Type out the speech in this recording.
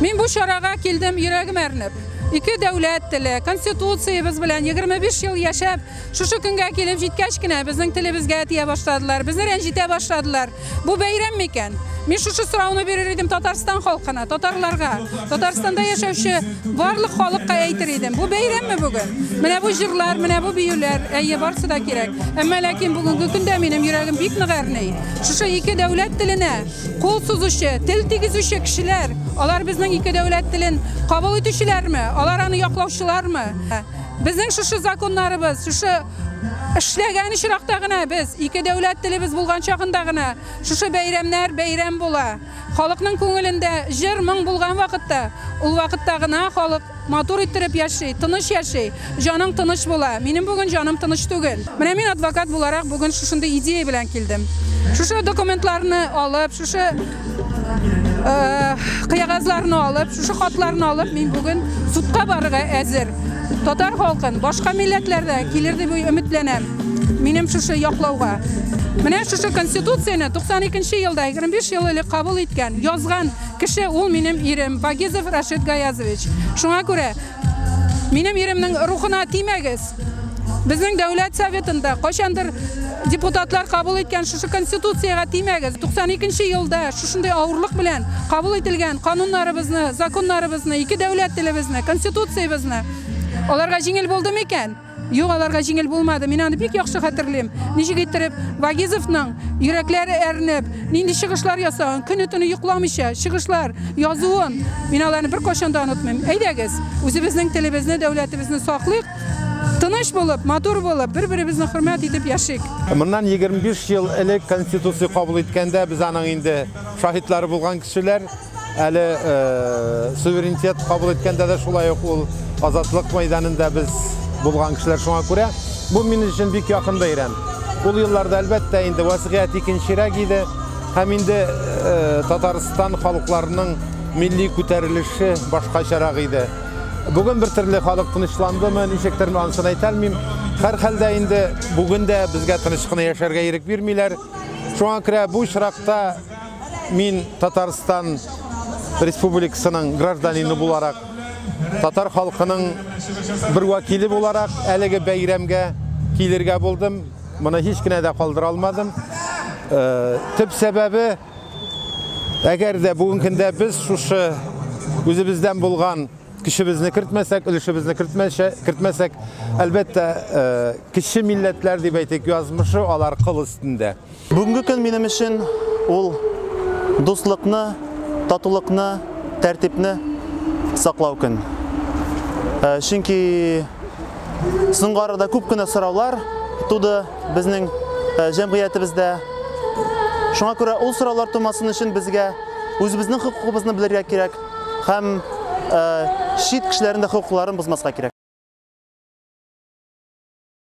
Мин бу чарага килдем йөрәгем әрнеп. Ике дәүләт теле, конституциябез белән 25 ел яшәп, шушы көнгә килеп җиткәч кенә безнең телебезгә тия башладылар, безне рәнҗитә башладылар. Бу бәйрәм микән? Мин шушы сорауны бирер идем Татарстан халкына, татарларга. Татарстанда яшәүче барлык халыкка әйтер идем. Бу бәйрәмме бүген? Менә бу җырлар, менә бу биюләр, әйе, барсы да кирәк. Әмма ләкин бүгенге көндә минем йөрәгем бик нык әрни. Шушы ике дәүләт теленә кул сузучы, тел тигезүче кешеләр, алар безнең ике дәүләт телен кабул итүчеләрме? Алар аны яклаучылармы? Безнең шушы законнарыбыз, шушы эшләгән очракта гына без ике дәүләт телебез булган чагында гына шушы бәйрәмнәр бәйрәм була. Халыкның күңелендә җыр моң булган вакытта, ул вакытта гына халык матур иттереп яши, тыныч яши, җаның тыныч була. Минем бүген җаным тыныч түгел. Менә мин адвокат буларак бүген шушындый идея белән килдем. Шушы документларны алып, шушы кыягазларны алып, шушы хатларны алып, мин бүген судка барырга әзер. Татар халкын, башка милләтләр дә килер дип өметләнәм. Минем шушы яклауга. Менә шушы конституцияне 92 елда, 25 ел элек кабул иткән, язган кеше ул минем ирем Вагизов Рашид Гаязович. Шуңа күрә минем иремнең рухына тимәгез. Безнең дәүләт советында кайчандыр депутатлар кабул иткән шушы конституциягә тимәгез. 92 елда шушындый авырлык белән кабул ителгән кануннарыбызны, законнарыбызны, ике дәүләт телебезне, конституциябезне аларга җиңел булды микән? Юк, аларга җиңел булмады. Мин аны бик яхшы хәтерлим. Ничек иттереп Вагизовның йөрәкләре әрнеп, нинди чыгышлар ясаган, көне-төне йокламыйча чыгышлар язуын мин аларны беркайчан да онытмыйм. Әйдәгез, үзебезнең телебезне, дәүләтебезне саклыйк. Тыныч булып, матур булып, бер-беребезне хөрмәт итеп яшик. Моннан 25 ел элек Конституция кабул иткәндә без аның инде шаһитлары булган кешеләр. Әле суверенитет кабул иткәндә дә шулай ук ул Азатлык мәйданында без булган кешеләр, шуңа күрә бу минем өчен бик якын бәйрәм. Ул елларда әлбәттә инде вазгыять икенчерәк иде һәм инде Татарстан халыкларының милли күтәрелеше башкачарак иде. Бүген бер төрле халык тынычландымы, ничектер анысын әйтә алмыйм. Һәрхәлдә инде бүген дә безгә тыныч кына яшәргә ирек бирмиләр. Шуңа күрә бу очракта мин Татарстан Республикасының гражданины буларак, татар халкының бер вәкиле буларак әлеге бәйрәмгә килергә булдым. Моны һич кенә дә калдыра алмадым. Төп сәбәбе, әгәр дә бүгенге көндә без шушы үзебездән булган көчебезне кертмәсәк, өлешебезне кертмәсәк, әлбәттә, кече милләтләр дип әйтик, язмышы алар кыл өстендә. Бүгенге көн минем өчен ул дуслыкны, татулыкны, тәртипне саклау көн. Чөнки соңгы арада күп кенә сораулар туды безнең җәмгыятебездә. Шуңа күрә ул сораулар тумасын өчен безгә үзебезнең хокукыбызны белергә кирәк һәм чит кешеләрнең дә хокукларын бозмаска кирәк.